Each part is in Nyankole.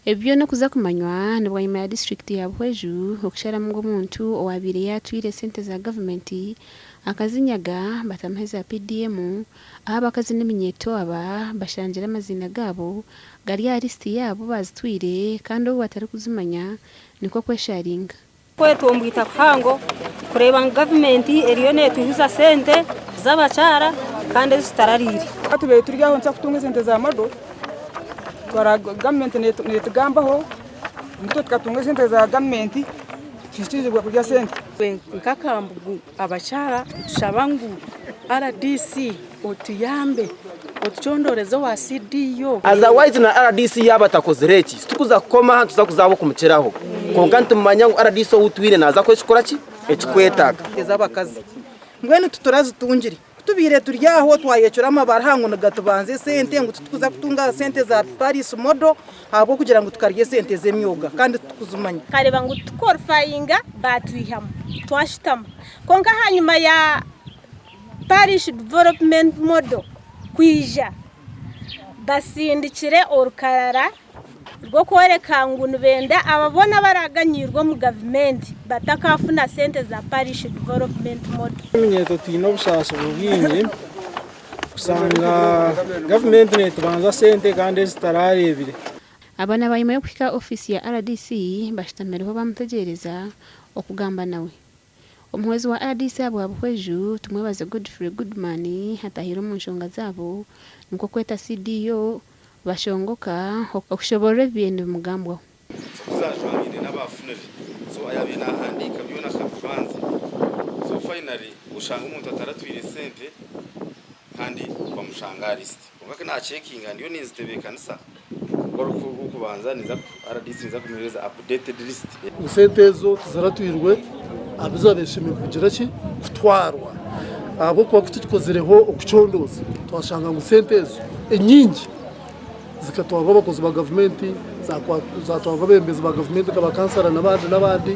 Ebi byona okuza kumanywa ni bwanyima ya disiturikiti ya Buhweju okusharamu ngu omuntu owabaire yaatwire esente za gavumenti akazinyaga batamuha eza PDM ahu abakazi n'eminyeeto aba bashangire amaziina gaabo gari aha lisiti yaabo baazitwire kandi obu batarikuzimanya nikwo kwesharinga. Kwetombwita kuhango kureeba ngu gavumenti eriyo netwihuza sente z'abakyara kandi ezi tutarariire. Tubaire turi aho nituza kutunga esente za modo twareba gavumenti netugambaho nitwe tukatunga esente za gavumenti tuhikirizibwa kurya sente. Nk'akambugu abakyara nitushaba ngu rdc otuyambe otucondoreze owa CDO. Otherwise na rdc yaaba atakozire eki titukuza kukoma aha nituza kuza ahabw'okumukiraho kwonka nitumanya ngu rdc ou twine naaza kukora ekikora ki ekikwetaaga. Ez'abakazi mbwenu titurazitungire. Ku tubaire turi aho twayecura amabaruha ngu nigatubanza esente ngu titukuza kutunga aha sente za Paris Model ahabw'okugira ngu tukarya esente z'emyoga kandi titukuzimanya. Nkareeba ngu tuqualifyinga baatwihamu twashutama kwonka ahanyima ya Parish Development Model kwija basindikire orukarara rw'okworeka ngu nibenda abo boona abaraaganyiirwe omu gavumenti batakaafuna sente za Parish Development Model. Eminyeeto twine obusaasi bwingi kushanga gavumenti netubanza sente kandi ezitarareebire. Aba nabanyima y'okuhika aha ofiisi ya rdc bashutamireho bamutegyereza okugamba nawe. Omuhwezi wa rdc ahabwa Buhweju, Tumwebaze Godfrey Goodman atahiire omu nshonga zaabo nikwo kweta CDO Bashongoka okushoborora ebibaire nibimugambwaho. So kuzajwangaine n'abafunire so ayabaire nahandiika byona akabivanzya so finally oshanga omuntu ataratwire sente kandi bamushanga aha list kwonka ku nacekinga ndiyo ninzitebekanisa orw'okubanza ninza rdc ninza kumuhereza updated list. Esente ezo tiziratwirwe abu zaabaire zishemereire kugira ki? Kutwarwa. Ahabw'okuba ku tukozireho okucondooza twashanga ngu sente ezo enyingi zikatwarwa abakozi ba gavumenti, zatwarwa abeebembezi ba gavumenti nka bakansara n'abandi n'abandi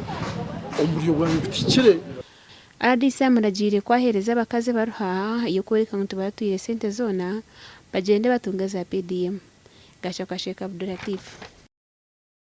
omu buryo bwabaire butahikire. Rdc amuragiire ku aheereza abakazi ebaruha y'okworeka ngu tibaratwire sente zoona bagyende batunge eza PDM. Gashakwa Sheikh Abdulatif.